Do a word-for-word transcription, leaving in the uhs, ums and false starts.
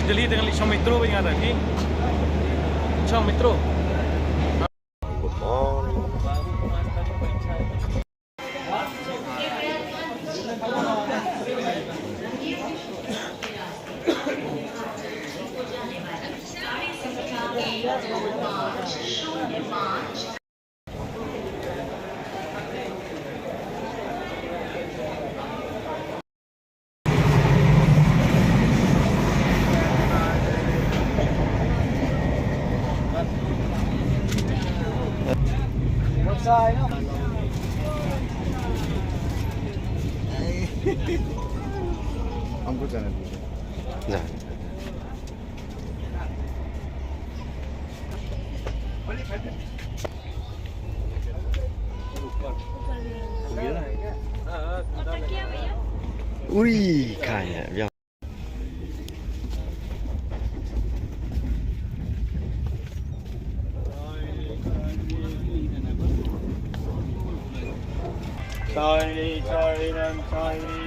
Delhi dengan li shong metro bang ada ni. Shong metro. हमको जाना दीजिए। जा। Ui, kaya, biang. Sorry, sorry, I'm sorry.